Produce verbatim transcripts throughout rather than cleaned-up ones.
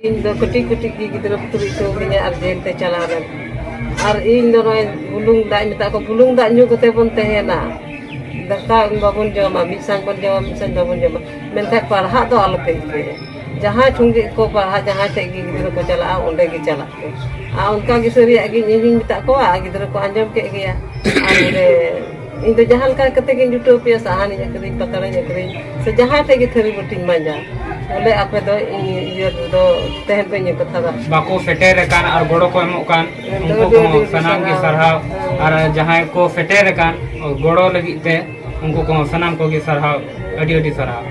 ᱤᱧ ᱫᱚ ᱠᱟᱹᱴᱤᱡ ᱠᱟᱹᱴᱤᱡ ᱜᱮ ᱜᱤᱫᱽᱨᱟᱹ ᱯᱩᱛᱩᱨ ᱤᱧ ᱠᱚ ᱟᱹᱜᱩᱣᱟᱹᱫᱤᱧᱟ ᱟᱨ ᱡᱮᱞ ᱛᱮ ᱪᱟᱞᱟᱣ ᱞᱮᱱ᱾ ᱟᱨ ᱤᱧ ᱫᱚ ᱱᱚᱜᱼᱚᱭ ᱵᱩᱞᱩᱝ ᱫᱟᱜ ᱤᱧ ᱢᱮᱛᱟᱜ ᱠᱚᱣᱟ, ᱵᱩᱞᱩᱝ ᱫᱟᱜ ᱧᱩ ᱠᱟᱛᱮ ᱵᱚᱱ ᱛᱟᱦᱮᱱᱟ᱾ ᱫᱟᱠᱟ ᱵᱟᱵᱚᱱ ᱡᱚᱢᱟ, ᱢᱤᱫ ᱥᱟᱝ ᱵᱚᱱ ᱡᱚᱢᱟ, ᱢᱤᱫ ᱥᱟᱝ ᱵᱟᱵᱚᱱ ᱡᱚᱢᱟ᱾ ᱢᱮᱱᱠᱷᱟᱱ ᱯᱟᱲᱦᱟᱜ ᱫᱚ ᱟᱞᱚᱯᱮ ᱤᱠᱟᱹᱭᱟ᱾ ᱡᱟᱦᱟᱸ ᱴᱷᱩᱝᱜᱮ ᱠᱚ ᱯᱟᱲᱦᱟᱜ, ᱡᱟᱦᱟᱸ ᱴᱷᱮᱡ ᱜᱮ ᱜᱤᱫᱽᱨᱟᱹ ᱠᱚ ᱪᱟᱞᱟᱜᱼᱟ, ᱚᱸᱰᱮ ᱜᱮ ᱪᱟᱞᱟᱜ ᱯᱮ᱾ ᱟᱨ ᱚᱱᱠᱟ ᱜᱮ ᱥᱟᱹᱨᱤᱭᱟᱜ ᱜᱮ ᱤᱧ ᱦᱚᱧ ᱢᱮᱛᱟᱜ ᱠᱚᱣᱟ, ᱟᱨ ᱜᱤᱫᱽᱨᱟᱹ ᱠᱚ ᱟᱸᱡᱚᱢ ᱠᱮᱫ ᱜᱮᱭᱟ᱾ ᱟᱨ ᱚᱸᱰᱮ ᱤᱧ ᱫᱚ ᱡᱟᱦᱟᱸ ᱞᱮᱠᱟ ᱠᱟᱛᱮ ᱜᱤᱧ ᱡᱩᱴᱟᱹᱣ ᱯᱮᱭᱟ, ᱥᱟᱦᱟᱱᱤᱧ ᱟᱹᱠᱷᱨᱤᱧ, ᱯᱟᱛᱲᱟᱧ ᱟᱹᱠᱷᱨᱤᱧ, ᱥᱮ ᱡᱟᱦᱟᱸ ᱴᱷᱮᱡ ᱜᱮ ᱛᱷᱟᱹᱨᱤ ᱵᱟᱹᱴᱤᱧ ᱢᱟᱸᱡᱟ, ᱵᱚᱞᱮ ᱟᱯᱮ ᱫᱚ ᱤᱧ ᱤᱭᱟᱹ ᱨᱮᱫᱚ ᱛᱟᱦᱮᱱ ᱯᱮ, ᱤᱧ ᱠᱟᱛᱷᱟ ᱫᱚ᱾ ᱵᱟᱠᱚ ᱥᱮᱴᱮᱨ ᱟᱠᱟᱱ ᱟᱨ ᱜᱚᱲᱚ ᱠᱚ ᱮᱢᱚᱜ ᱠᱟᱱ, ᱟᱹᱰᱤ ᱩᱱᱠᱩ ᱟᱹᱰᱤ ᱠᱚᱦᱚᱸ ᱟᱹᱰᱤ ᱥᱟᱱᱟᱢ ᱜᱮ ᱥᱟᱨᱦᱟᱣ᱾ ᱥᱟᱨᱦᱟᱣ᱾ ᱦᱮᱸ᱾ ᱟᱨ ᱡᱟᱦᱟᱸᱭ ᱠᱚ ᱥᱮᱴᱮᱨ ᱟᱠᱟᱱ ᱜᱚᱲᱚ ᱞᱟᱹᱜᱤᱫ ᱛᱮ, ᱩᱱᱠᱩ ᱠᱚᱦᱚᱸ ᱥᱟᱱᱟᱢ ᱠᱚᱜᱮ ᱥᱟᱨᱦᱟᱣ, ᱟᱹᱰᱤ ᱟᱹᱰᱤ ᱥᱟᱨᱦᱟᱣ᱾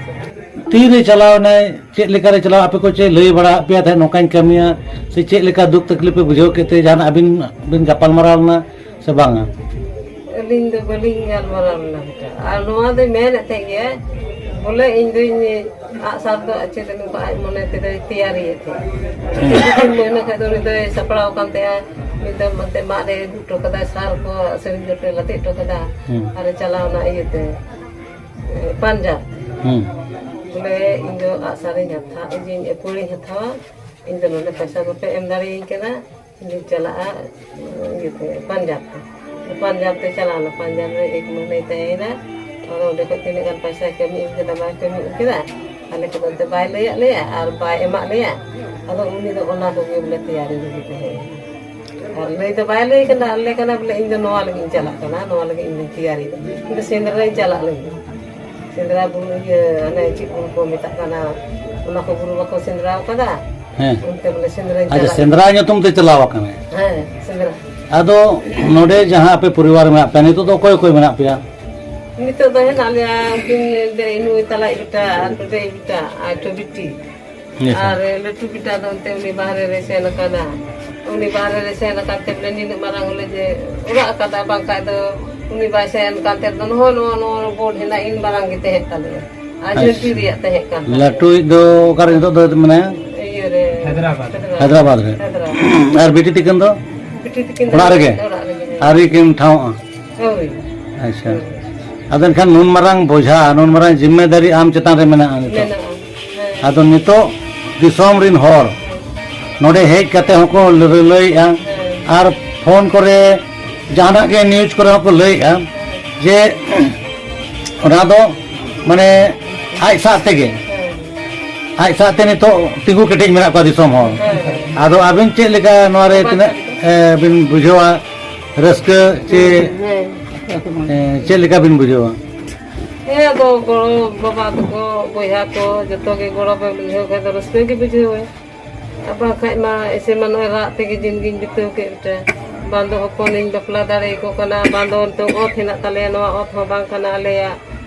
ᱛᱤᱨᱮ ᱪᱟᱞᱟᱣ ᱮᱱᱟᱭ, ᱪᱮᱫ ᱞᱮᱠᱟᱨᱮ ᱪᱟᱞᱟᱣ, ᱟᱯᱮ ᱠᱚ ᱪᱮᱫ ᱞᱟᱹᱭ ᱵᱟᱲᱟ ᱟᱫ ᱯᱮᱭᱟ ᱛᱟᱦᱮᱸᱫ, ᱱᱚᱝᱠᱟᱧ ᱠᱟᱹᱢᱤᱭᱟ, ᱥᱮ ᱪᱮᱫ ᱞᱮᱠᱟ ᱫᱩᱠ ᱛᱟᱠᱞᱤᱯ ᱯᱮ ᱵᱩᱡᱷᱟᱹᱣ ᱠᱮᱫ ᱛᱮ ᱡᱟᱦᱟᱱᱟᱜ ᱟᱹᱵᱤᱱ ᱵᱤᱱ ᱜᱟᱯᱟᱞᱢᱟᱨᱟᱣ ᱞᱮᱱᱟ ᱥᱮ ᱵᱟᱝᱟ? ᱟᱹᱞᱤᱧ ᱫᱚ ᱵᱟᱹᱞᱤᱧ ᱜᱟᱞᱢᱟᱨᱟᱣ ᱞᱮᱱᱟ ᱵᱮᱴᱟ᱾ ᱟᱨ ᱱᱚᱣᱟ ᱫᱚᱭ ᱢᱮᱱᱮᱫ ᱛᱟᱦᱮᱸᱫ ᱜᱮᱭᱟ, ᱵᱚᱞᱮ ᱤᱧ ᱫᱚᱧ ᱟᱜᱼᱥᱟᱨ ᱫᱚ ᱟᱡ ᱪᱮᱫ ᱱᱚᱝᱠᱟ ᱟᱡ ᱢᱚᱱᱮ ᱛᱮᱫᱚᱭ ᱛᱮᱭᱟᱨᱤᱭᱮᱫ ᱛᱟᱦᱮᱸᱫ᱾ ᱦᱩᱸ᱾ ᱢᱤᱫ ᱢᱟᱹᱦᱱᱟᱹ ᱠᱷᱟᱡ ᱫᱚ ᱩᱱᱤ ᱫᱚᱭ ᱥᱟᱯᱲᱟᱣ ᱟᱠᱟᱱ ᱛᱟᱭᱟ, ᱢᱤᱫ ᱫᱚᱢ ᱚᱱᱛᱮ ᱢᱟᱫ ᱨᱮ ᱟᱹᱜᱩ ᱦᱚᱴᱚ ᱠᱟᱫᱟᱭ, ᱥᱟᱨ ᱠᱚ ᱥᱟᱹᱨᱤ ᱡᱳᱨ ᱛᱮ ᱞᱟᱫᱮ ᱦᱚᱴᱚ ᱠᱟᱫᱟ᱾ ᱦᱩᱸ᱾ ᱟᱨᱮ ᱪᱟᱞᱟᱣᱱᱟ ᱤᱭᱟᱹᱛᱮ, ᱯᱟᱧᱡᱟᱵᱽ᱾ ᱦᱩᱸ᱾ ᱵᱚᱞᱮ ᱤᱧ ᱫᱚ ᱟᱜᱼᱥᱟᱨᱤᱧ ᱦᱟᱛᱟᱣᱟ, ᱤᱭᱟᱹᱧ ᱯᱟᱹᱲᱤᱧ ᱦᱟᱛᱟᱣᱟ, ᱤᱧ ᱫᱚ ᱱᱚᱰᱮ ᱯᱚᱭᱥᱟ ᱵᱟᱯᱮ ᱮᱢ ᱫᱟᱲᱮᱭᱟᱹᱧ ᱠᱟᱱᱟ, ᱤᱧ ᱫᱚᱧ ᱪᱟᱞᱟᱜᱼᱟ ᱤᱭᱟᱹᱛᱮ, ᱯᱟᱧᱡᱟᱵᱽ ᱛᱮ᱾ ᱯᱟᱧᱡᱟᱵᱽ ᱛᱮ ᱪᱟᱞᱟᱣᱱᱟ, ᱯᱟᱧᱡᱟᱵᱽ ᱨᱮ ᱮᱠ ᱢᱟᱹᱦᱱᱟᱹᱭ ᱛᱟᱦᱮᱸᱭᱮᱱᱟ᱾ ᱟᱫᱚ ᱚᱸᱰᱮ ᱠᱷᱚᱡ ᱛᱤᱱᱟᱹᱜ ᱜᱟᱱ ᱯᱚᱭᱥᱟᱭ ᱠᱟᱹᱢᱤ ᱟᱹᱜᱩ ᱠᱮᱫᱟ, ᱵᱟᱭ ᱠᱟᱹᱢᱤ ᱟᱹᱜᱩ ᱠᱮᱫᱟ, ᱟᱞᱮ ᱠᱚᱫᱚ ᱚᱱᱛᱮ ᱵᱟᱭ ᱞᱟᱹᱭᱟᱫ ᱞᱮᱭᱟ ᱟᱨ ᱵᱟᱭ ᱮᱢᱟᱫ ᱞᱮᱭᱟ᱾ ᱟᱫᱚ ᱩᱱᱤ ᱫᱚ ᱚᱱᱟ ᱠᱚᱜᱮ ᱵᱚᱞᱮ ᱛᱮᱭᱟᱨᱤ ᱨᱮᱜᱮ ᱛᱟᱦᱮᱸᱭᱮᱱᱟ᱾ ᱟᱨ ᱞᱟᱹᱭ ᱫᱚ ᱵᱟᱭ ᱞᱟᱹᱭ ᱠᱟᱱᱟ, ᱟᱞᱮ ᱠᱟᱱᱟ ᱵᱚᱞᱮ, ᱤᱧ ᱫᱚ ᱱᱚᱣᱟ ᱞᱟᱹᱜᱤᱫ ᱤᱧ ᱪᱟᱞᱟᱜ ᱠᱟᱱᱟ, ᱱᱚᱣᱟ ᱞᱟᱹᱜᱤᱫ ᱤᱧ ᱫᱚᱧ ᱛᱮᱭᱟᱨᱤ ᱠᱟᱱᱟ, ᱤᱧ ᱫᱚ ᱥᱮᱸᱫᱽᱨᱟᱧ ᱪᱟᱞᱟᱜ ᱞᱟᱹᱜᱤᱫ᱾ ᱥᱮᱸᱫᱽᱨᱟ ᱵᱩᱨᱩ, ᱤᱭᱟᱹ, ᱚᱱᱮ ᱪᱮᱫ ᱵᱩᱨᱩ ᱠᱚ ᱢᱮᱛᱟᱜ ᱠᱟᱱᱟ, ᱚᱱᱟ ᱠᱚ ᱵᱩᱨᱩ ᱵᱟᱠᱚ ᱥᱮᱸᱫᱽᱨᱟ ᱟᱠᱟᱫᱟ? ᱦᱮᱸ᱾ ᱚᱱᱛᱮ ᱵᱚᱞᱮ ᱥᱮᱸᱫᱽᱨᱟᱧ ᱟᱪᱪᱷᱟ, ᱪᱟᱞᱟᱜ ᱥᱮᱸᱫᱽᱨᱟ ᱧᱩᱛᱩᱢ ᱛᱮ ᱪᱟᱞᱟᱣ ᱟᱠᱟᱱᱟᱭ᱾ ᱦᱮᱸ, ᱥᱮᱸᱫᱽᱨᱟ᱾ ᱟᱫᱚ ᱱᱚᱰᱮ ᱡᱟᱦᱟᱸ ᱟᱯᱮ ᱯᱚᱨᱤᱵᱟᱨ ᱢᱮᱱᱟᱜ ᱯᱮᱭᱟ, ᱱᱤᱛᱚᱜ ᱫᱚ ᱚᱠᱚᱭ ᱚᱠᱚᱭ ᱢᱮᱱᱟᱜ ᱯᱮᱭᱟ? ᱱᱤᱛᱚᱜ ᱫᱚ ᱦᱮᱱᱟᱜ ᱞᱮᱭᱟ, ᱩᱱᱠᱤᱱ ᱱᱩᱭ ᱛᱟᱞᱟᱭᱤᱡ ᱵᱮᱴᱟ ᱟᱨ ᱵᱮᱴᱟᱭᱤᱡ ᱵᱮᱴᱟ ᱟᱨ ᱢᱤᱫᱴᱮᱱ ᱵᱤᱴᱤ᱾ ᱟᱪᱪᱷᱟ᱾ ᱟᱨ ᱞᱟᱹᱴᱩ ᱵᱮᱴᱟ ᱫᱚ ᱚᱱᱛᱮ ᱩᱱᱤ ᱵᱟᱦᱨᱮ ᱨᱮ ᱥᱮᱱ ᱟᱠᱟᱱᱟ᱾ ᱩᱱᱤ ᱵᱟᱦᱨᱮ ᱨᱮ ᱥᱮᱱ ᱟᱠᱟᱱ ᱛᱮ ᱵᱚᱞᱮ ᱱᱤᱱᱟᱹᱜ ᱢᱟᱨᱟᱝ ᱵᱚᱞᱮ ᱡᱮ ᱚᱲᱟᱜ ᱟᱠᱟᱫᱟ, ᱵᱟᱝᱠᱷᱟᱡ ᱫᱚ ᱩᱱᱤ ᱵᱟᱭ ᱥᱮᱱ ᱠᱟᱱ ᱛᱮ ᱫᱚ ᱱᱚᱜᱼᱚᱭ ᱱᱚᱣᱟ, ᱱᱚᱣᱟ ᱵᱳᱨᱰ ᱦᱮᱱᱟᱜ ᱤᱱ ᱢᱟᱨᱟᱝ ᱜᱮ ᱛᱟᱦᱮᱸ ᱠᱟᱱ ᱛᱟᱞᱮᱭᱟ᱾ ᱟᱨ ᱟᱪᱪᱷᱟ᱾ ᱡᱷᱟᱹᱱᱴᱤ ᱨᱮᱭᱟᱜ ᱛᱟᱦᱮᱸ ᱠᱟᱱ ᱛᱟᱞᱮᱭᱟ᱾ ᱞᱟᱹᱴᱩᱭᱤᱡ ᱫᱚ ᱚᱠᱟᱨᱮ ᱱᱤᱛᱚᱜ ᱫᱚ ᱢᱮᱱᱟᱭᱟ? ᱤᱭᱟᱹ ᱨᱮ, ᱦᱟᱭᱫᱨᱟᱵᱟᱫᱽ᱾ ᱦᱟᱭᱫᱨᱟᱵᱟᱫᱽ᱾ ᱦᱟᱭᱫᱨᱟᱵᱟᱫᱽ ᱨᱮ᱾ ᱦᱟᱭᱫᱨᱟᱵᱟᱫᱽ᱾ ᱟᱨ ᱵᱤᱴᱤ ᱛᱤᱠᱤᱱ ᱫᱚ? ᱵᱤᱴᱤ ᱛᱤᱠᱤᱱ ᱫᱚ ᱚᱲᱟᱜ ᱨᱮᱜᱮ? ᱚᱲᱟᱜ ᱨᱮᱜᱮ ᱢᱮᱱᱟᱭᱟ᱾ ᱟᱹᱣᱨᱤ ᱠᱤᱱ ᱴᱷᱟᱶᱚᱜᱼᱟ? ᱦᱳᱭ᱾ ᱟᱪᱪᱷᱟ᱾ ᱦᱳᱭ᱾ ᱟᱫᱚ ᱮᱱᱠᱷᱟᱱ ᱱᱩᱱ ᱢᱟᱨᱟᱝ ᱵᱚᱡᱷᱟ, ᱱᱩᱱ ᱢᱟᱨᱟᱝ ᱡᱤᱢᱢᱮᱫᱟᱨᱤ ᱟᱢ ᱪᱮᱛᱟᱱ ᱨᱮ ᱢᱮᱱᱟᱜᱼᱟ ᱱᱤᱛᱚᱜ᱾ ᱢᱮᱱᱟᱜᱼᱟ᱾ ᱦᱮᱸ᱾ ᱟᱫᱚ ᱱᱤᱛᱚᱜ ᱫᱤᱥᱚᱢ ᱨᱤᱱ ᱦᱚᱲ ᱱᱚᱰᱮ ᱦᱮᱡ ᱠᱟᱛᱮ ᱦᱚᱸᱠᱚ ᱞᱟᱹᱞᱟᱹᱭᱮᱫᱼᱟ, ᱟᱨ ᱯᱷᱳᱱ ᱠᱚᱨᱮ ᱡᱟᱦᱟᱱᱟᱜ ᱜᱮ ᱱᱤᱭᱩᱡᱽ ᱠᱚᱨᱮ ᱦᱚᱸᱠᱚ ᱞᱟᱹᱭᱮᱫᱼᱟ ᱡᱮ ᱚᱱᱟ ᱫᱚ ᱢᱟᱱᱮ ᱟᱡ ᱥᱟᱶ ᱛᱮᱜᱮ, ᱟᱡ ᱥᱟᱶᱛᱮ ᱱᱤᱛᱚᱜ ᱛᱤᱸᱜᱩ ᱠᱮᱴᱮᱡ ᱢᱮᱱᱟᱜ ᱠᱚᱣᱟ ᱫᱤᱥᱚᱢ ᱦᱚᱲ᱾ ᱟᱫᱚ ᱟᱹᱵᱤᱱ ᱪᱮᱫ ᱞᱮᱠᱟ ᱱᱚᱣᱟ ᱨᱮ ᱛᱤᱱᱟᱹᱜ, ᱮ, ᱵᱤᱱ ᱵᱩᱡᱷᱟᱹᱣᱟ ᱨᱟᱹᱥᱠᱟᱹ ᱪᱮ, ᱮ, ᱪᱮᱫ ᱞᱮᱠᱟ ᱵᱤᱱ ᱵᱩᱡᱷᱟᱹᱣᱟ? ᱦᱮᱸ, ᱟᱫᱚ ᱜᱚᱲᱚ ᱵᱟᱵᱟ ᱛᱟᱠᱚ, ᱵᱚᱭᱦᱟ ᱠᱚ, ᱡᱚᱛᱚ ᱜᱮ ᱜᱚᱲᱚ ᱵᱮᱱ ᱵᱩᱡᱷᱟᱹᱣ ᱠᱷᱟᱡ ᱫᱚ ᱨᱟᱹᱥᱠᱟᱹ ᱜᱮ ᱵᱩᱡᱷᱟᱹᱣᱟᱹᱧ᱾ ᱟᱨ ᱵᱟᱝᱠᱷᱟᱡ ᱢᱟ ᱮᱥᱮ ᱢᱟ ᱱᱚᱜᱼᱚᱭ ᱨᱟᱜ ᱛᱮᱜᱮ ᱡᱤᱱᱫᱮᱜᱤᱧ ᱵᱤᱛᱟᱹᱣ ᱠᱮᱫ ᱢᱤᱫᱴᱮᱱ᱾ ᱵᱟᱝ ᱫᱚ ᱦᱚᱯᱚᱱᱤᱧ ᱵᱟᱯᱞᱟ ᱫᱟᱲᱮᱭᱟᱠᱚ ᱠᱟᱱᱟ, ᱵᱟᱝ ᱫᱚ ᱱᱤᱛᱚᱝ ᱚᱛ ᱦᱮᱱᱟᱜ ᱛᱟᱞᱮᱭᱟ, ᱱᱚᱣᱟ ᱚᱛ ᱦᱚᱸ ᱵᱟᱝ ᱠᱟᱱᱟ ᱟᱞᱮᱭᱟᱜ᱾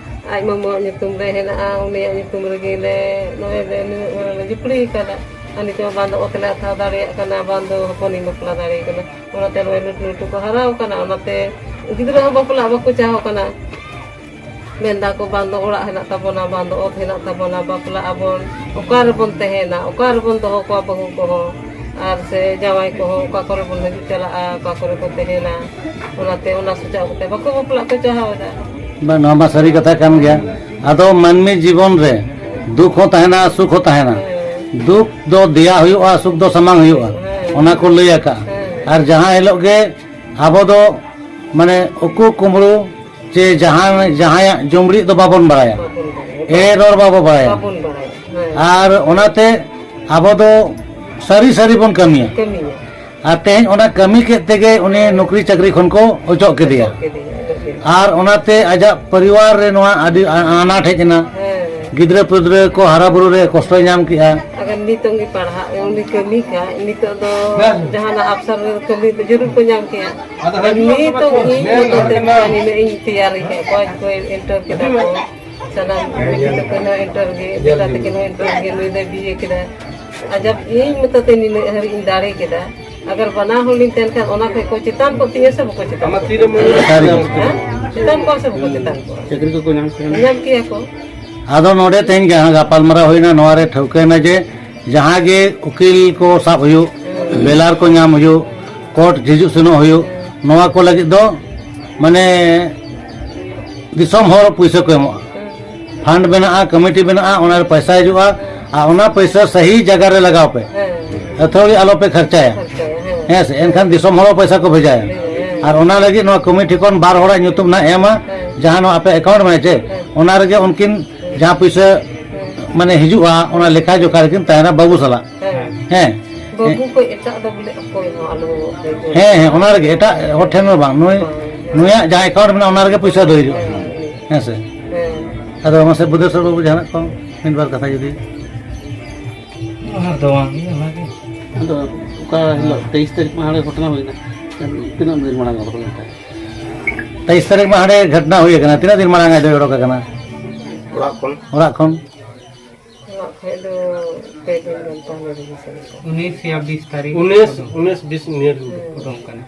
ᱟᱡ ᱢᱟᱢᱟᱣᱟᱜ ᱧᱩᱛᱩᱢ ᱨᱮ ᱦᱮᱱᱟᱜᱼᱟ, ᱩᱱᱤᱭᱟᱜ ᱧᱩᱛᱩᱢ ᱨᱮᱜᱮ ᱞᱮ ᱱᱚᱜᱼᱚᱭ ᱞᱮ ᱱᱩᱱᱟᱹᱜ ᱦᱚᱲ ᱞᱮ ᱡᱩᱯᱲᱤ ᱟᱠᱟᱫᱟ᱾ ᱟᱨ ᱱᱤᱛᱚᱜ ᱵᱟᱝ ᱫᱚ ᱚᱛ ᱞᱮ ᱦᱟᱛᱟᱣ ᱫᱟᱲᱮᱭᱟᱜ ᱠᱟᱱᱟ, ᱵᱟᱝ ᱫᱚ ᱦᱚᱯᱚᱱᱤᱧ ᱵᱟᱯᱞᱟ ᱫᱟᱲᱮᱭᱟᱭ ᱠᱟᱱᱟ᱾ ᱚᱱᱟᱛᱮ ᱱᱚᱜᱼᱚᱭ ᱞᱟᱹᱴᱩ ᱞᱟᱹᱴᱩ ᱠᱚ ᱦᱟᱨᱟᱣ ᱠᱟᱱᱟ, ᱚᱱᱟᱛᱮ ᱜᱤᱫᱽᱨᱟᱹ ᱦᱚᱸ ᱵᱟᱯᱞᱟᱜ ᱵᱟᱠᱚ ᱪᱟᱦᱚᱜ ᱠᱟᱱᱟ᱾ ᱢᱮᱱᱫᱟ ᱠᱚ, ᱵᱟᱝ ᱫᱚ ᱚᱲᱟᱜ ᱦᱮᱱᱟᱜ ᱛᱟᱵᱚᱱᱟ, ᱵᱟᱝ ᱫᱚ ᱚᱛ ᱦᱮᱱᱟᱜ ᱛᱟᱵᱚᱱᱟ, ᱵᱟᱯᱞᱟᱜ ᱟᱵᱚᱱ, ᱚᱠᱟ ᱨᱮᱵᱚᱱ ᱛᱟᱦᱮᱱᱟ, ᱚᱠᱟ ᱨᱮᱵᱚᱱ ᱫᱚᱦᱚ ᱠᱚᱣᱟ ᱵᱟᱹᱦᱩ ᱠᱚᱦᱚᱸ, ᱟᱨ ᱥᱮ ᱡᱟᱶᱟᱭ ᱠᱚᱦᱚᱸ ᱚᱠᱟ ᱠᱚᱨᱮ ᱵᱚᱱ ᱦᱤᱡᱩᱜ ᱪᱟᱞᱟᱜᱼᱟ, ᱚᱠᱟ ᱠᱚᱨᱮ ᱠᱚ ᱛᱟᱦᱮᱱᱟ᱾ ᱚᱱᱟᱛᱮ ᱚᱱᱟ ᱥᱚᱪᱟᱣ ᱠᱟᱛᱮ ᱵᱟᱠᱚ ᱵᱟᱯᱞᱟᱜ ᱠᱚ ᱪᱟᱦᱟᱣ ᱮᱫᱟ᱾ ᱵᱟᱝ, ᱱᱚᱣᱟ ᱢᱟ ᱥᱟᱹᱨᱤ ᱠᱟᱛᱷᱟ ᱠᱟᱱ ᱜᱮᱭᱟ᱾ ᱟᱫᱚ ᱢᱟᱹᱱᱢᱤ ᱡᱤᱵᱚᱱ ᱨᱮ ᱫᱩᱠ ᱦᱚᱸ ᱛᱟᱦᱮᱱᱟ, ᱥᱩᱠ ᱦᱚᱸ ᱛᱟᱦᱮᱱᱟ᱾ ᱦᱮᱸ᱾ ᱫᱩᱠ ᱫᱚ ᱫᱮᱭᱟ ᱦᱩᱭᱩᱜᱼᱟ, ᱥᱩᱠ ᱫᱚ ᱥᱟᱢᱟᱝ ᱦᱩᱭᱩᱜᱼᱟ, ᱦᱮᱸ᱾ ᱚᱱᱟ ᱠᱚ ᱞᱟᱹᱭ ᱟᱠᱟᱫᱼᱟ᱾ ᱦᱮᱸ᱾ ᱟᱨ ᱡᱟᱦᱟᱸ ᱦᱤᱞᱳᱜ ᱜᱮ ᱟᱵᱚ ᱫᱚ ᱢᱟᱱᱮ ᱩᱠᱩ ᱠᱩᱢᱵᱽᱲᱩ ᱪᱮ ᱡᱟᱦᱟᱸ, ᱡᱟᱦᱟᱸᱭᱟᱜ ᱡᱩᱢᱲᱤ ᱫᱚ ᱵᱟᱵᱚᱱ ᱵᱟᱲᱟᱭᱟ, ᱵᱟᱵᱚᱱ ᱵᱟᱲᱟᱭᱟ᱾ ᱮ ᱨᱚᱲ ᱵᱟᱵᱚ ᱵᱟᱲᱟᱭᱟ᱾ ᱵᱟᱵᱚᱱ ᱵᱟᱲᱟᱭᱟ᱾ ᱦᱮᱸ᱾ ᱟᱨ ᱚᱱᱟᱛᱮ ᱟᱵᱚ ᱫᱚ ᱥᱟᱹᱨᱤ ᱥᱟᱹᱨᱤ ᱵᱚᱱ ᱠᱟᱹᱢᱤᱭᱟ᱾ ᱠᱟᱹᱢᱤᱭᱟ᱾ ᱟᱨ ᱛᱮᱦᱮᱧ ᱚᱱᱟ ᱠᱟᱹᱢᱤ ᱠᱮᱫ ᱛᱮᱜᱮ ᱩᱱᱤ ᱱᱚᱠᱨᱤ ᱪᱟᱹᱠᱨᱤ ᱠᱷᱚᱱ ᱠᱚ ᱚᱪᱚᱜ ᱠᱮᱫᱮᱭᱟ᱾ ᱚᱪᱚᱜ ᱠᱮᱫᱮᱭᱟ, ᱚᱪᱚᱜ ᱠᱮᱫᱮᱭᱟ᱾ ᱟᱨ ᱚᱱᱟᱛᱮ ᱟᱡᱟᱜ ᱯᱚᱨᱤᱵᱟᱨ ᱨᱮ ᱱᱚᱣᱟ ᱟᱹᱰᱤ ᱟ-, ᱟᱱᱟᱴ ᱦᱮᱡ ᱮᱱᱟ᱾ ᱦᱮᱸ᱾ ᱜᱤᱫᱽᱨᱟᱹ ᱯᱤᱫᱽᱨᱟᱹ ᱠᱚ ᱦᱟᱨᱟ ᱵᱩᱨᱩ ᱨᱮ ᱠᱚᱥᱴᱚᱭ ᱧᱟᱢ ᱠᱮᱜᱼᱟ᱾ ᱟᱜᱟᱨ ᱱᱤᱛᱚᱝ ᱜᱮ ᱯᱟᱲᱦᱟᱜ, ᱩᱱᱤ ᱠᱟᱹᱢᱤ ᱠᱷᱟᱡ, ᱱᱤᱛᱚᱜ ᱫᱚ ᱡᱟᱦᱟᱱᱟᱜ ᱟᱯᱥᱟᱨ ᱨᱮ ᱠᱟᱹᱢᱤ ᱫᱚ ᱡᱟᱹᱨᱩᱲ ᱠᱚ ᱧᱟᱢ ᱠᱮᱭᱟ᱾ ᱟᱫᱚ ᱱᱤᱛᱚᱝ ᱤᱧ ᱢᱚᱛᱚ ᱛᱮ ᱱᱤᱱᱟᱹᱜ ᱤᱧ ᱛᱮᱭᱟᱨ ᱠᱟᱜ ᱠᱚᱣᱟ, ᱠᱚ ᱤᱱᱴᱟᱨ ᱠᱮᱫᱟ ᱠᱚ᱾ ᱥᱟᱱᱟᱢ ᱵᱤᱴᱤ ᱛᱟᱹᱠᱤᱱ ᱦᱚᱸ ᱤᱱᱴᱟᱨ ᱜᱮ, ᱵᱮᱴᱟ ᱛᱟᱹᱠᱤᱱ ᱦᱚᱸ ᱤᱱᱴᱟᱨ ᱜᱮ, ᱱᱩᱭ ᱫᱚᱭ ᱵᱤ ᱮ ᱠᱮᱫᱟ᱾ ᱟᱡᱟᱵ ᱤᱧ ᱢᱚᱛᱚ ᱛᱮ ᱱᱤᱱᱟᱹᱜ ᱦᱟᱹᱨᱤᱡ ᱤᱧ ᱫᱟᱲᱮ ᱠᱮᱫᱟ᱾ ᱟᱜᱟᱨ ᱵᱟᱱᱟ ᱦᱚᱲ ᱞᱤᱧ ᱛᱟᱦᱮᱱ ᱠᱷᱟᱱ, ᱚᱱᱟ ᱠᱷᱚᱡ ᱠᱚ ᱪᱮᱛᱟᱱ ᱠᱚᱜ ᱛᱤᱧᱟᱹ ᱥᱮ ᱵᱟᱠᱚ ᱪᱮᱛᱟᱱ ᱠᱚᱜ ᱛᱤᱧᱟᱹ? ᱥᱟᱹᱨᱤ ᱜᱮ᱾ ᱦᱮᱸ? ᱪᱮᱛᱟᱱ ᱠᱚᱜᱼᱟ ᱥᱮ ᱵᱟᱠᱚ ᱪᱮᱛᱟᱱ ᱠᱚᱜᱼᱟ? ᱪᱟᱹᱠᱨᱤ ᱠᱚᱠᱚ ᱧᱟᱢ ᱠᱮᱭᱟ᱾ ᱧᱟᱢ ᱠᱮᱭᱟ ᱠᱚ᱾ ᱟᱫᱚ ᱱᱚᱰᱮ ᱛᱮᱦᱮᱧ ᱡᱟᱦᱟᱸ ᱜᱟᱯᱟᱞᱢᱟᱨᱟᱣ ᱦᱩᱭᱱᱟ, ᱱᱚᱣᱟ ᱨᱮ ᱴᱷᱟᱹᱣᱠᱟᱹᱭᱮᱱᱟ ᱡᱮ ᱡᱟᱦᱟᱸ ᱜᱮ ᱩᱠᱤᱞ ᱠᱚ ᱥᱟᱵ ᱦᱩᱭᱩᱜ, ᱵᱮᱞᱟᱨ ᱠᱚ ᱧᱟᱢ ᱦᱩᱭᱩᱜ, ᱠᱳᱨᱴ ᱦᱤᱡᱩᱜ ᱥᱮᱱᱚᱜ ᱦᱩᱭᱩᱜ, ᱱᱚᱣᱟ ᱠᱚ ᱞᱟᱹᱜᱤᱫ ᱫᱚ ᱢᱟᱱᱮ ᱫᱤᱥᱚᱢ ᱦᱚᱲ ᱯᱩᱭᱥᱟᱹ ᱠᱚ ᱮᱢᱚᱜᱼᱟ᱾ ᱯᱷᱟᱱᱰ ᱢᱮᱱᱟᱜᱼᱟ, ᱠᱚᱢᱤᱴᱤ ᱢᱮᱱᱟᱜᱼᱟ, ᱚᱱᱟ ᱨᱮ ᱯᱚᱭᱥᱟ ᱦᱤᱡᱩᱜᱼᱟ᱾ ᱟᱨ ᱚᱱᱟ ᱯᱚᱭᱥᱟ ᱥᱟᱹᱦᱤ ᱡᱟᱭᱜᱟ ᱨᱮ ᱞᱟᱜᱟᱣ ᱯᱮ᱾ ᱦᱮᱸ᱾ ᱟᱹᱛᱷᱟᱹᱲᱤ ᱟᱞᱚ ᱯᱮ ᱠᱷᱚᱨᱪᱟᱭᱟ᱾ ᱠᱷᱚᱨᱪᱟᱭᱟ, ᱦᱮᱸ᱾ ᱦᱮᱸ ᱥᱮ? ᱮᱱᱠᱷᱟᱱ ᱫᱤᱥᱚᱢ ᱦᱚᱲ ᱦᱚᱸ ᱯᱚᱭᱥᱟ ᱠᱚ ᱵᱷᱮᱡᱟᱭᱟ᱾ ᱦᱮᱸ᱾ ᱟᱨ ᱚᱱᱟ ᱞᱟᱹᱜᱤᱫ ᱱᱚᱣᱟ ᱠᱚᱢᱤᱴᱤ ᱠᱷᱚᱱ ᱵᱟᱨ ᱦᱚᱲᱟᱜ ᱧᱩᱛᱩᱢ ᱱᱟᱜ ᱮᱢᱟ, ᱦᱮᱸ᱾ ᱡᱟᱦᱟᱸ ᱱᱚᱣᱟ ᱟᱯᱮ ᱮᱠᱟᱣᱩᱱᱴ ᱢᱮᱱᱟᱜᱼᱟ ᱪᱮ, ᱦᱮᱸ᱾ ᱚᱱᱟ ᱨᱮᱜᱮ ᱩᱱᱠᱤᱱ ᱦᱮᱸ᱾ ᱡᱟᱦᱟᱸ ᱯᱩᱭᱥᱟᱹ ᱦᱮᱸ᱾ ᱢᱟᱱᱮ ᱦᱤᱡᱩᱜᱼᱟ, ᱚᱱᱟ ᱞᱮᱠᱷᱟ ᱡᱚᱠᱷᱟ ᱨᱮᱠᱤᱱ ᱛᱟᱦᱮᱱᱟ ᱵᱟᱹᱵᱩ ᱥᱟᱞᱟᱜ᱾ ᱦᱮᱸ᱾ ᱦᱮᱸ᱾ ᱵᱟᱹᱵᱩ ᱠᱷᱚᱡ ᱮᱴᱟᱜ ᱫᱚ ᱵᱚᱞᱮ ᱚᱠᱚᱭ ᱦᱚᱸ ᱟᱞᱚ ᱵᱟᱹᱭ ᱵᱟᱹᱭ ᱦᱮᱸ, ᱦᱮᱸ, ᱚᱱᱟ ᱨᱮᱜᱮ ᱮᱴᱟᱜ ᱦᱚᱲ ᱴᱷᱮᱱ ᱫᱚ ᱵᱟᱝ, ᱱᱩᱭ, ᱵᱟᱝ᱾ ᱱᱩᱭᱟᱜ ᱡᱟᱦᱟᱸ ᱮᱠᱟᱣᱩᱱᱴ ᱢᱮᱱᱟᱜᱼᱟ, ᱚᱱᱟ ᱨᱮᱜᱮ ᱯᱚᱭᱥᱟ ᱫᱚ ᱦᱤᱡᱩᱜᱼᱟ᱾ ᱦᱮᱸ᱾ ᱦᱮᱸ ᱥᱮ? ᱦᱮᱸ᱾ ᱟᱫᱚ ᱢᱟᱥᱮ ᱵᱩᱫᱷᱮᱥᱚᱨ ᱵᱟᱹᱵᱩ, ᱡᱟᱦᱟᱱᱟᱜ ᱠᱚ ᱢᱤᱫ ᱵᱟᱨ ᱠᱟᱛᱷᱟ ᱡᱩᱫᱤ? ᱟᱨ ᱫᱚ ᱵᱟᱝ ᱜᱮ, ᱚᱱᱟᱜᱮ᱾ ᱟᱫᱚ ᱚᱠᱟ ᱦᱤᱞᱳᱜ ᱛᱮᱭᱤᱥ ᱛᱟᱹᱨᱤᱠᱷ ᱢᱟ ᱦᱟᱸᱰᱮ ᱜᱷᱚᱴᱚᱱᱟ ᱦᱩᱭᱱᱟ, ᱛᱤᱱᱟᱹᱜ ᱫᱤᱱ ᱢᱟᱲᱟᱝ ᱜᱷᱚᱴᱚᱱᱟ ᱛᱟᱦᱮᱸ? ᱛᱮᱭᱤᱥ ᱛᱟᱹᱨᱤᱠᱷ ᱢᱟ ᱦᱟᱸᱰᱮ ᱜᱷᱚᱴᱚᱱᱟ ᱦᱩᱭ ᱟᱠᱟᱱᱟ, ᱛᱤᱱᱟᱹᱜ ᱫᱤᱱ ᱢᱟᱲᱟᱝ ᱟᱡ ᱫᱚᱭ ᱚᱰᱚᱠ ᱟᱠᱟᱱᱟ? ᱚᱲᱟᱜ ᱠᱷᱚᱱ? ᱚᱲᱟᱜ ᱠᱷᱚᱱ? ᱚᱲᱟᱜ ᱠᱷᱚᱱ ᱫᱚ ᱯᱮ ᱫᱤᱱ ᱜᱟᱱ ᱛᱟᱦᱞᱮ ᱨᱮᱜᱮ ᱥᱮᱱ ᱠᱚᱜ᱾ ᱩᱱᱤᱥ ᱭᱟ ᱵᱤᱥ ᱛᱟᱹᱨᱤᱠᱷ ᱩᱱᱤᱥ, ᱠᱚᱫᱚ᱾ ᱩᱱᱤᱥ ᱵᱤᱥ ᱱᱤᱭᱟᱹ ᱨᱮᱜᱮ᱾ ᱩᱰᱩᱝ ᱠᱟᱱᱟ᱾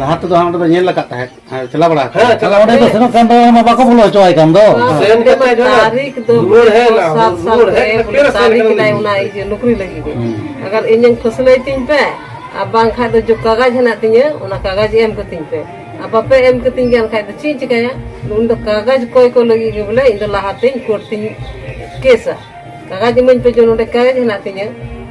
ᱞᱟᱦᱟ ᱛᱮᱫᱚ ᱦᱟᱸᱜ ᱚᱸᱰᱮ ᱫᱚ ᱧᱮᱞ ᱟᱠᱟᱫ ᱛᱟᱦᱮᱸᱫ, ᱦᱮᱸ, ᱪᱟᱞᱟᱣ ᱵᱟᱲᱟ ᱟᱠᱟᱱᱟ᱾ ᱦᱮᱸ, ᱪᱟᱞᱟᱣ ᱚᱸᱰᱮ ᱫᱚ ᱥᱮᱱᱚᱜ ᱠᱟᱱ ᱛᱟᱦᱮᱸ, ᱚᱱᱟ ᱵᱟᱠᱚ ᱵᱚᱞᱚ ᱦᱚᱪᱚᱣᱟᱭ ᱠᱟᱱ ᱫᱚ᱾ ᱵᱟᱝ, ᱥᱮᱱ ᱚᱸᱰᱮ ᱠᱟᱛᱮ ᱫᱚ ᱡᱚᱱᱟ ᱛᱟᱹᱨᱤᱠᱷ ᱫᱚ ᱨᱩᱣᱟᱹᱲ ᱦᱮᱡ ᱮᱱᱟ, ᱥᱟᱛ ᱥᱟᱞ ᱨᱩᱣᱟᱹᱲ ᱨᱮ ᱦᱮᱡ ᱠᱟᱛᱮ ᱵᱚᱞᱮ ᱯᱮᱲᱟ ᱥᱮᱱ ᱛᱟᱹᱨᱤᱠᱷ ᱠᱟᱱᱟ᱾ ᱠᱮᱫᱟᱭ ᱚᱱᱟ ᱤᱭᱟᱹ ᱱᱚᱠᱨᱤ ᱞᱟᱹᱜᱤᱫ ᱜᱮ᱾ ᱦᱩᱸ᱾ ᱟᱜᱟᱨ ᱤᱧᱮᱢ ᱯᱷᱟᱹᱥᱞᱟᱹᱭ ᱛᱤᱧ ᱯᱮ, ᱟᱨ ᱵᱟᱝᱠᱷᱟᱡ ᱫᱚ ᱡᱚ ᱠᱟᱜᱚᱡᱽ ᱦᱮᱱᱟᱜ ᱛᱤᱧᱟᱹ, ᱚᱱᱟ ᱠᱟᱜᱚᱡᱽ ᱮᱢ ᱠᱟᱹᱛᱤᱧ ᱯᱮ᱾ ᱟᱨ ᱵᱟᱯᱮ ᱮᱢ ᱠᱟᱹᱛᱤᱧ ᱠᱟᱱ ᱠᱷᱟᱡ ᱫᱚ ᱪᱮᱫ ᱤᱧ ᱪᱤᱠᱟᱹᱭᱟ? ᱩᱱᱤ ᱫᱚ ᱠᱟᱜᱚᱡᱽ ᱠᱚᱭ ᱠᱚ ᱞᱟᱹᱜᱤᱫ ᱜᱮ ᱵᱚᱞᱮ ᱤᱧ ᱫᱚ ᱞᱟᱦᱟᱛᱤᱧ ᱠᱳᱨᱴ ᱛᱤᱧ ᱠᱮᱥᱟ᱾ ᱠᱟᱜᱚᱡᱽ ᱤᱢᱟᱹᱧ ᱯᱮ, ᱡᱮ ᱱᱚᱰᱮ ᱠᱟᱜᱚᱡᱽ ᱦᱮᱱᱟᱜ ᱛᱤᱧᱟᱹ,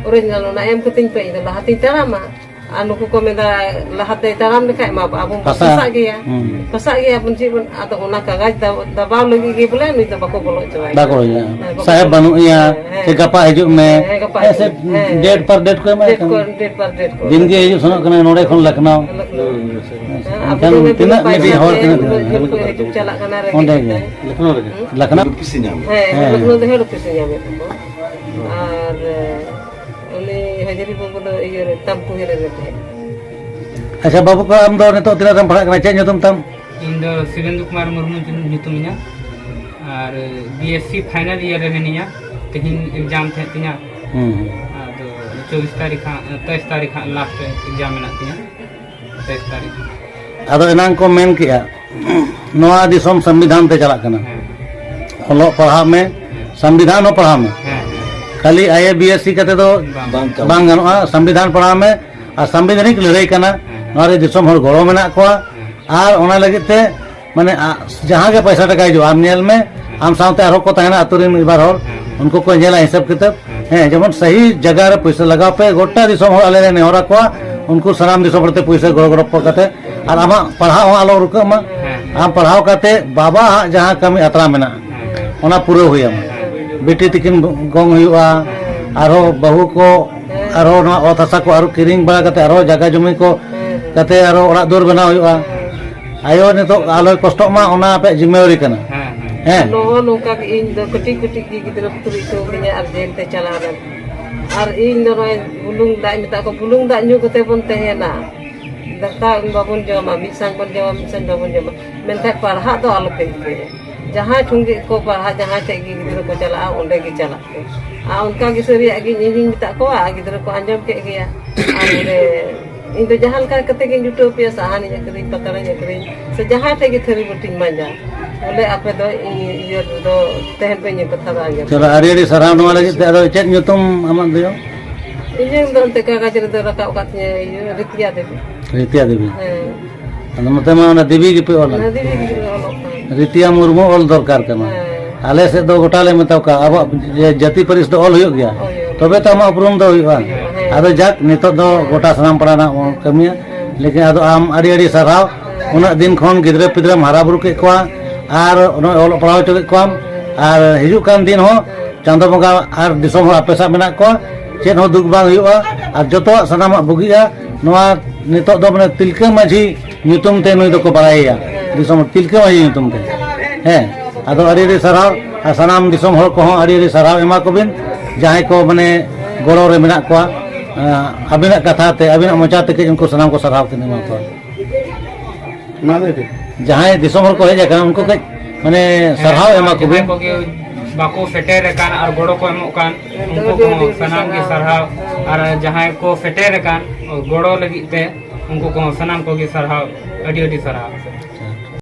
ᱚᱨᱤᱡᱤᱱᱟᱞ ᱚᱱᱟ ᱮᱢ ᱠᱟᱹᱛᱤᱧ ᱯᱮ, ᱤᱧ ᱫᱚ ᱞᱟᱦᱟᱛᱤᱧ ᱛᱟᱲᱟᱢᱟ᱾ ᱟᱨ ᱱᱩᱠᱩ ᱠᱚ ᱢᱮᱱᱫᱟ, ᱞᱟᱦᱟᱛᱮ ᱛᱟᱲᱟᱢ ᱞᱮᱠᱷᱟᱡ ᱢᱟ ᱟᱵᱚ ᱵᱚᱱ ᱯᱷᱟᱥᱟ᱾ ᱯᱷᱟᱥᱟᱜ ᱜᱮᱭᱟ᱾ ᱦᱩᱸ᱾ ᱯᱷᱟᱥᱟᱜ ᱜᱮᱭᱟ ᱵᱚᱱ, ᱪᱮᱫ ᱵᱚᱱ, ᱟᱫᱚ ᱚᱱᱟ ᱠᱟᱜᱚᱡᱽ ᱫᱟ-, ᱫᱟᱵᱟᱣ ᱞᱟᱹᱜᱤᱫ ᱜᱮ ᱵᱚᱞᱮ ᱱᱩᱭ ᱫᱚ ᱵᱟᱠᱚ ᱵᱚᱞᱚ ᱦᱚᱪᱚᱣᱟᱭ ᱵᱟᱠᱚ ᱠᱟᱱᱟ᱾ ᱦᱩᱭᱩᱜᱼᱟ᱾ ᱦᱮᱸ, ᱵᱟᱠᱚ ᱥᱟᱦᱮᱵᱽ ᱵᱚᱞᱚ-, ᱵᱟᱹᱱᱩᱜ ᱮᱭᱟ, ᱦᱮᱸ, ᱥᱮ ᱦᱮᱸ᱾ ᱜᱟᱯᱟ ᱦᱤᱡᱩᱜ ᱢᱮ᱾ ᱦᱮᱸ, ᱦᱮᱸ, ᱜᱟᱯᱟ ᱦᱮᱸ, ᱥᱮ ᱦᱤᱡᱩᱜ ᱢᱮ᱾ ᱦᱮᱸ᱾ ᱰᱮᱴ ᱯᱟᱨ ᱰᱮᱴ ᱠᱚ ᱮᱢᱟᱭ ᱰᱮᱴ ᱠᱟᱱᱟ᱾ ᱠᱚ, ᱰᱮᱴ ᱯᱟᱨ ᱰᱮᱴ ᱠᱚ᱾ ᱫᱤᱱ ᱜᱮ ᱦᱤᱡᱩᱜ ᱥᱮᱱᱚᱜ ᱠᱟᱱᱟᱭ ᱱᱚᱰᱮ ᱠᱷᱚᱱ ᱞᱚᱠᱷᱱᱚᱣ᱾ ᱦᱮᱸ, ᱟᱵᱚ ᱮᱱᱠᱷᱟᱱ ᱫᱚ ᱛᱤᱱᱟᱹᱜ ᱵᱤᱱᱟᱹ ᱢᱤᱫᱴᱤᱡ ᱯᱟᱭᱥᱟ ᱦᱚᱲ ᱛᱮ ᱛᱤᱱᱟᱹᱜ ᱫᱤᱱ ᱩᱱᱟᱹᱜ ᱡᱷᱟᱹᱞ ᱠᱷᱚᱱ ᱦᱤᱡᱩᱜ ᱪᱟᱞᱟᱜ ᱠᱟᱱᱟ, ᱨᱮᱸᱜᱮᱡ ᱚᱸᱰᱮ ᱜᱮ᱾ ᱛᱮ᱾ ᱞᱚᱠᱷᱱᱚᱣ ᱨᱮᱜᱮ? ᱦᱩᱸ? ᱞᱚᱠᱷᱱᱚᱣ? ᱦᱮᱸ, ᱦᱮᱸ᱾ ᱞᱚᱠᱷᱱᱚᱣ ᱫᱚ ᱦᱮᱰ ᱚᱯᱷᱤᱥ ᱮ ᱧᱟᱢᱮᱫ ᱛᱟᱠᱚᱣᱟ᱾ ᱟᱨ, ᱮ, ᱩᱱᱤ ᱦᱟᱹᱡᱨᱤ ᱵᱟᱹᱵᱩ ᱫᱚ ᱤᱭᱟᱹ ᱨᱮ, ᱛᱟᱢᱠᱩᱦᱤ ᱨᱮ ᱛᱟᱦᱮᱸ᱾ ᱟᱪᱪᱷᱟ ᱵᱟᱹᱵᱩ ᱠᱚ, ᱟᱢ ᱫᱚ ᱱᱤᱛᱚᱜ ᱛᱤᱱᱟᱹᱜ ᱨᱮᱢ ᱯᱟᱲᱦᱟᱜ ᱠᱟᱱᱟ? ᱪᱮᱫ ᱧᱩᱛᱩᱢ ᱛᱟᱢ? ᱤᱧ ᱫᱚ ᱥᱤᱵᱮᱱᱫᱩ ᱠᱩᱢᱟᱨ ᱢᱩᱨᱢᱩ ᱧᱩᱛᱩᱢ ᱤᱧᱟ᱾ ᱟᱨ B S C final year ᱨᱮ ᱢᱮᱱᱟᱹᱧᱟ᱾ ᱛᱮᱦᱮᱧ ᱮᱠᱡᱟᱢ ᱛᱟᱦᱮᱸ ᱛᱤᱧᱟ᱾ ᱦᱩᱸ, ᱦᱩᱸ᱾ ᱟᱫᱚ ᱪᱚᱵᱵᱤᱥ ᱛᱟᱹᱨᱤᱠᱷ ᱦᱟᱸᱜ, ᱛᱮᱭᱤᱥ ᱛᱟᱹᱨᱤᱠᱷ ᱦᱟᱸᱜ ᱞᱟᱥᱴ ᱨᱮ ᱮᱠᱡᱟᱢ ᱢᱮᱱᱟᱜ ᱛᱤᱧᱟ᱾ ᱛᱮᱭᱤᱥ ᱛᱟᱹᱨᱤᱠᱷ᱾ ᱟᱫᱚ ᱮᱱᱟᱝ ᱠᱚ ᱢᱮᱱ ᱠᱮᱜᱼᱟ, ᱱᱚᱣᱟ ᱫᱤᱥᱚᱢ ᱥᱚᱝᱵᱤᱫᱷᱟᱱ ᱛᱮ ᱪᱟᱞᱟᱜ ᱠᱟᱱᱟ᱾ ᱦᱮᱸ᱾ ᱚᱞᱚᱜ ᱯᱟᱲᱦᱟᱜ ᱢᱮ, ᱦᱮᱸ᱾ ᱥᱚᱝᱵᱤᱫᱷᱟᱱ ᱦᱚᱸ ᱯᱟᱲᱦᱟᱣ ᱢᱮ᱾ ᱦᱮᱸ, ᱦᱮᱸ᱾ ᱠᱷᱟᱹᱞᱤ ᱟᱭ ᱮ ᱵᱤ ᱮᱥ ᱥᱤ ᱠᱟᱛᱮ ᱫᱚ ᱵᱟᱝ᱾ ᱵᱟᱝ ᱜᱟᱱᱚᱜᱼᱟ᱾ ᱥᱚᱝᱵᱤᱫᱷᱟᱱ ᱯᱟᱲᱦᱟᱣ ᱢᱮ ᱟᱨ ᱥᱟᱝᱵᱤᱫᱷᱟᱱᱤᱠ ᱞᱟᱹᱲᱦᱟᱹᱭ ᱠᱟᱱᱟ᱾ ᱦᱮᱸ, ᱦᱮᱸ᱾ ᱱᱚᱣᱟ ᱨᱮ ᱫᱤᱥᱚᱢ ᱦᱚᱲ ᱜᱚᱲᱚ ᱢᱮᱱᱟᱜ ᱠᱚᱣᱟ᱾ ᱦᱮᱸ᱾ ᱟᱨ ᱚᱱᱟ ᱞᱟᱹᱜᱤᱫ ᱛᱮ ᱢᱟᱱᱮ, ᱟ, ᱡᱟᱦᱟᱸ ᱜᱮ ᱯᱚᱭᱥᱟ ᱴᱟᱠᱟ ᱦᱤᱡᱩᱜᱼᱟ, ᱟᱢ ᱧᱮᱞ ᱢᱮ, ᱟᱢ ᱥᱟᱶᱛᱮ ᱟᱨᱦᱚᱸ ᱠᱚ ᱛᱟᱦᱮᱱᱟ ᱟᱹᱛᱩ ᱨᱮᱱ ᱢᱤᱫ ᱵᱟᱨ ᱦᱚᱲ, ᱩᱱᱠᱩ ᱠᱚ ᱧᱮᱞᱟ ᱦᱤᱥᱟᱹᱵ ᱠᱤᱛᱟᱹᱵ᱾ ᱦᱮᱸ, ᱡᱮᱢᱚᱱ ᱥᱟᱹᱦᱤ ᱡᱟᱭᱜᱟ ᱨᱮ ᱯᱩᱭᱥᱟᱹ ᱞᱟᱜᱟᱣ ᱯᱮ, ᱜᱚᱴᱟ ᱫᱤᱥᱚᱢ ᱦᱚᱲ ᱟᱞᱮ ᱞᱮ ᱱᱮᱦᱚᱨ ᱟᱠᱚᱣᱟ, ᱩᱱᱠᱩ ᱥᱟᱱᱟᱢ ᱫᱤᱥᱚᱢ ᱦᱚᱲ ᱛᱮ ᱯᱩᱭᱥᱟᱹ ᱜᱚᱲᱚ ᱜᱚᱲᱚᱯᱚᱲ ᱠᱟᱛᱮ, ᱟᱨ ᱟᱢᱟᱜ ᱯᱟᱲᱦᱟᱣ ᱦᱚᱸ ᱟᱞᱚ ᱨᱩᱠᱟᱹᱜ ᱢᱟ᱾ ᱦᱮᱸ᱾ ᱟᱢ ᱯᱟᱲᱦᱟᱣ ᱠᱟᱛᱮ ᱵᱟᱵᱟ ᱦᱟᱜ ᱡᱟᱦᱟᱸ ᱠᱟᱹᱢᱤ ᱟᱛᱨᱟ ᱢᱮᱱᱟᱜᱼᱟ, ᱦᱮᱸ, ᱦᱮᱸ᱾ ᱚᱱᱟ ᱯᱩᱨᱟᱹᱣ ᱦᱩᱭᱟᱢᱟ᱾ ᱦᱮᱸ᱾ ᱵᱤᱴᱤ ᱛᱤᱠᱤᱱ ᱜᱚᱝ ᱦᱩᱭᱩᱜᱼᱟ, ᱦᱮᱸ᱾ ᱟᱨᱦᱚᱸ ᱵᱟᱹᱦᱩ ᱠᱚ, ᱦᱮᱸ᱾ ᱟᱨᱦᱚᱸ ᱱᱚᱣᱟ ᱚᱛ ᱦᱟᱥᱟ ᱠᱚ ᱟᱨᱦᱚᱸ ᱠᱤᱨᱤᱧ ᱵᱟᱲᱟ ᱠᱟᱛᱮ ᱟᱨᱦᱚᱸ ᱡᱟᱭᱜᱟ ᱡᱚᱢᱤ ᱠᱚ ᱦᱮᱸ, ᱦᱮᱸ᱾ ᱠᱟᱛᱮ ᱟᱨᱦᱚᱸ ᱚᱲᱟᱜ ᱫᱩᱣᱟᱹᱨ ᱵᱮᱱᱟᱣ ᱦᱩᱭᱩᱜᱼᱟ᱾ ᱦᱮᱸ᱾ ᱟᱭᱳ ᱱᱤᱛᱚᱜ ᱟᱞᱚᱭ ᱠᱚᱥᱴᱚᱜ ᱢᱟ, ᱚᱱᱟ ᱟᱯᱮᱭᱟᱜ ᱡᱤᱢᱢᱟᱹᱣᱟᱨᱤ ᱠᱟᱱᱟ᱾ ᱦᱮᱸ, ᱦᱮᱸ᱾ ᱦᱮᱸ᱾ ᱱᱚᱜᱼᱚ ᱱᱚᱝᱠᱟ ᱜᱮ ᱤᱧ ᱫᱚ ᱠᱟᱹᱴᱤᱡ ᱠᱟᱹᱴᱤᱡ ᱜᱮ ᱜᱤᱫᱽᱨᱟᱹ ᱯᱤᱫᱽᱨᱟᱹ ᱠᱚ ᱢᱤᱱᱟᱹᱧᱟ ᱟᱨ ᱡᱮᱞ ᱛᱮ ᱪᱟᱞᱟᱣ ᱞᱮᱱ᱾ ᱟᱨ ᱤᱧ ᱫᱚ ᱱᱚᱜᱼᱚᱭ ᱵᱩᱞᱩᱝ ᱫᱟᱜ ᱤᱧ ᱢᱮᱛᱟᱜ ᱠᱚᱣᱟ, ᱵᱩᱞᱩᱝ ᱫᱟᱜ ᱧᱩ ᱠᱟᱛᱮ ᱵᱚᱱ ᱛᱟᱦᱮᱱᱟ᱾ ᱫᱟᱠᱟ ᱵᱟᱵᱚᱱ ᱡᱚᱢᱟ, ᱢᱤᱫ ᱥᱟᱝ ᱵᱚᱱ ᱡᱚᱢᱟ, ᱢᱤᱫ ᱥᱟᱝ ᱵᱟᱵᱚᱱ ᱡᱚᱢᱟ᱾ ᱢᱮᱱᱠᱷᱟᱱ ᱯᱟᱲᱦᱟᱜ ᱫᱚ ᱟᱞᱚᱯᱮ ᱦᱤᱲᱤᱧᱟ᱾ ᱡᱟᱦᱟᱸᱭ ᱴᱷᱮᱱ ᱜᱮ ᱠᱚ ᱯᱟᱲᱦᱟᱜ, ᱡᱟᱦᱟᱸᱭ ᱴᱷᱮᱱ ᱜᱮ ᱜᱤᱫᱽᱨᱟᱹ ᱠᱚ ᱪᱟᱞᱟᱜᱼᱟ, ᱚᱸᱰᱮ ᱜᱮ ᱪᱟᱞᱟᱜ ᱯᱮ᱾ ᱟᱨ ᱚᱱᱠᱟ ᱜᱮ ᱥᱟᱹᱨᱤᱭᱟᱜ ᱜᱮ ᱤᱧ ᱦᱚᱧ ᱢᱮᱛᱟᱜ ᱠᱚᱣᱟ, ᱟᱨ ᱜᱤᱫᱽᱨᱟᱹ ᱠᱚ ᱟᱸᱡᱚᱢ ᱠᱮᱫ ᱜᱮᱭᱟ᱾ ᱟᱨ ᱚᱸᱰᱮ ᱤᱧ ᱫᱚ ᱡᱟᱦᱟᱸ ᱞᱮᱠᱟ ᱠᱟᱛᱮ ᱜᱤᱧ ᱡᱩᱴᱟᱹᱣ ᱯᱮᱭᱟ, ᱥᱟᱦᱟᱱᱤᱧ ᱟᱹᱠᱷᱨᱤᱧ, ᱯᱟᱛᱲᱟᱧ ᱟᱹᱠᱷᱨᱤᱧ, ᱥᱮ ᱡᱟᱦᱟᱸ ᱴᱷᱮᱡ ᱜᱮ ᱛᱷᱟᱹᱨᱤ ᱵᱟᱹᱴᱤᱧ ᱢᱟᱸᱡᱟ, ᱵᱚᱞᱮ ᱟᱯᱮ ᱫᱚ ᱤᱧ ᱤᱭᱟᱹ ᱨᱮᱫᱚ ᱛᱟᱦᱮᱱ ᱯᱮ, ᱤᱧᱟᱹᱜ ᱠᱟᱛᱷᱟ ᱫᱚ ᱟᱸᱡᱚᱢ ᱪᱚᱞᱚ, ᱯᱮ᱾ ᱟᱹᱰᱤ ᱟᱹᱰᱤ ᱥᱟᱨᱦᱟᱣ ᱱᱚᱣᱟ ᱞᱟᱹᱜᱤᱫ ᱛᱮ᱾ ᱟᱫᱚ ᱪᱮᱫ ᱧᱩᱛᱩᱢ ᱟᱢᱟᱜ ᱫᱚ? ᱤᱧᱟᱹᱝ ᱫᱚ ᱮᱱᱛᱮ ᱠᱟᱜᱚᱡᱽ ᱨᱮᱫᱚ ᱨᱟᱠᱟᱵ ᱟᱠᱟᱫ ᱛᱤᱧᱟᱹ ᱤᱭᱟᱹ ᱨᱤᱛᱤᱭᱟ ᱫᱮᱵᱤ᱾ ᱨᱤᱛᱤᱭᱟ ᱫᱮᱵᱤ᱾ ᱦᱮᱸ᱾ ᱟᱫᱚ ᱱᱚᱛᱮ ᱢᱟ ᱚᱱᱟ ᱫᱮᱵᱤ ᱜᱮᱯᱮ ᱚᱞᱟ᱾ ᱚᱱᱟ ᱫᱮᱵᱤ ᱜᱮ ᱚᱞᱚᱜ ᱠᱟᱱᱟ᱾ ᱨᱤᱛᱤᱭᱟ ᱢᱩᱨᱢᱩ ᱚᱞ ᱫᱚᱨᱠᱟᱨ ᱠᱟᱱᱟ᱾ ᱦᱮᱸ᱾ ᱟᱞᱮ ᱥᱮᱫ ᱫᱚ ᱜᱚᱴᱟ ᱞᱮ ᱢᱮᱛᱟ ᱠᱚᱣᱟ, ᱟᱵᱚᱣᱟᱜ ᱡᱮ ᱡᱟᱹᱛᱤ ᱯᱟᱹᱨᱤᱥ ᱫᱚ ᱚᱞ ᱦᱩᱭᱩᱜ ᱜᱮᱭᱟ᱾ ᱦᱳᱭ, ᱦᱳᱭ᱾ ᱛᱚᱵᱮ ᱛᱚ ᱟᱢᱟᱜ ᱩᱯᱨᱩᱢ ᱫᱚ ᱦᱩᱭᱩᱜᱼᱟ᱾ ᱦᱮᱸ᱾ ᱟᱫᱚ ᱡᱟᱠ, ᱱᱤᱛᱚᱜ ᱫᱚ ᱜᱚᱴᱟ ᱥᱟᱱᱟᱢ ᱯᱟᱲᱟ ᱨᱮᱱᱟᱜ ᱵᱚᱱ ᱠᱟᱹᱢᱤᱭᱟ᱾ ᱦᱮᱸ᱾ ᱞᱮᱠᱤᱱ ᱟᱫᱚ ᱟᱢ ᱟᱹᱰᱤ ᱟᱹᱰᱤ ᱥᱟᱨᱦᱟᱣ᱾ ᱦᱮᱸ᱾ ᱩᱱᱟᱹᱜ ᱫᱤᱱ ᱠᱷᱚᱱ ᱜᱤᱫᱽᱨᱟᱹ ᱯᱤᱫᱽᱨᱟᱹᱢ ᱦᱟᱨᱟ ᱵᱩᱨᱩ ᱠᱮᱫ ᱠᱚᱣᱟ ᱟᱨ ᱱᱚᱜᱼᱚᱭ ᱚᱞᱚᱜ ᱯᱟᱲᱦᱟᱣ ᱦᱚᱪᱚ ᱠᱮᱫ ᱠᱚᱣᱟᱢ᱾ ᱦᱮᱸ᱾ ᱟᱨ ᱦᱤᱡᱩᱜ ᱠᱟᱱ ᱫᱤᱱ ᱦᱚᱸ ᱪᱟᱸᱫᱚ ᱵᱚᱸᱜᱟ ᱟᱨ ᱫᱤᱥᱚᱢ ᱦᱚᱲ ᱟᱯᱮ ᱥᱟᱶ ᱢᱮᱱᱟᱜ ᱠᱚᱣᱟ᱾ ᱪᱮᱫ ᱦᱚᱸ ᱫᱩᱠ ᱵᱟᱝ ᱦᱩᱭᱩᱜᱼᱟ ᱟᱨ ᱡᱚᱛᱚᱣᱟᱜ ᱥᱟᱱᱟᱢᱟᱜ ᱵᱩᱜᱤᱜᱼᱟ᱾ ᱱᱚᱣᱟ ᱱᱤᱛᱚᱜ ᱫᱚ ᱢᱟᱱᱮ ᱛᱤᱞᱠᱟᱹ ᱢᱟᱹᱡᱷᱤ ᱧᱩᱛᱩᱢ ᱛᱮ ᱱᱩᱭ ᱫᱚᱠᱚ ᱵᱟᱲᱟᱭᱮᱭᱟ, ᱫᱤᱥᱚᱢ ᱦᱚᱲ ᱛᱤᱞᱠᱟᱹ ᱢᱟᱹᱡᱷᱤ ᱧᱩᱛᱩᱢ ᱛᱮ᱾ ᱦᱮᱸ, ᱟᱫᱚ ᱟᱹᱰᱤ ᱟᱹᱰᱤ ᱥᱟᱨᱦᱟᱣ, ᱟᱨ ᱥᱟᱱᱟᱢ ᱫᱤᱥᱚᱢ ᱦᱚᱲ ᱠᱚᱦᱚᱸ ᱟᱹᱰᱤ ᱟᱹᱰᱤ ᱥᱟᱨᱦᱟᱣ ᱮᱢᱟ ᱠᱚᱵᱤᱱ, ᱡᱟᱦᱟᱸᱭ ᱠᱚ ᱢᱟᱱᱮ ᱜᱚᱲᱚ ᱨᱮ ᱢᱮᱱᱟᱜ ᱠᱚᱣᱟ᱾ ᱟᱹᱵᱤᱱᱟᱜ ᱠᱟᱛᱷᱟ ᱛᱮ, ᱟᱹᱵᱤᱱᱟᱜ ᱢᱚᱪᱟ ᱛᱮ ᱠᱟᱹᱡ ᱩᱱᱠᱩ ᱥᱟᱱᱟᱢ ᱠᱚ ᱥᱟᱨᱦᱟᱣ ᱠᱤᱱ ᱮᱢᱟ ᱠᱚᱣᱟ᱾ ᱢᱟ ᱞᱟᱹᱭ ᱵᱤᱱ᱾ ᱡᱟᱦᱟᱸᱭ ᱫᱤᱥᱚᱢ ᱦᱚᱲ ᱠᱚ ᱦᱮᱡ ᱟᱠᱟᱱᱟ, ᱩᱱᱠᱩ ᱠᱟᱹᱡ ᱢᱟᱱᱮ ᱥᱟᱨᱦᱟᱣ ᱮᱢᱟ ᱠᱚᱵᱤᱱ᱾ ᱡᱟᱦᱟᱸᱭ ᱠᱚᱜᱮ ᱵᱟᱠᱚ ᱥᱮᱴᱮᱨ ᱟᱠᱟᱱ ᱟᱨ ᱜᱚᱲᱚ ᱠᱚ ᱮᱢᱚᱜ ᱠᱟᱱ, ᱩᱱᱠᱩ ᱠᱚᱦᱚᱸ ᱥᱟᱱᱟᱢ ᱜᱮ ᱥᱟᱨᱦᱟᱣ᱾ ᱟᱨ ᱡᱟᱦᱟᱸᱭ ᱠᱚ ᱥᱮᱴᱮᱨ ᱟᱠᱟᱱ ᱜᱚᱲᱚ ᱞᱟᱹᱜᱤᱫ ᱛᱮ, ᱩᱱᱠᱩ ᱠᱚᱦᱚᱸ ᱥᱟᱱᱟᱢ ᱠᱚᱜᱮ ᱥᱟᱨᱦᱟᱣ, ᱟᱹᱰᱤ ᱟᱹᱰᱤ ᱥᱟᱨᱦᱟᱣ᱾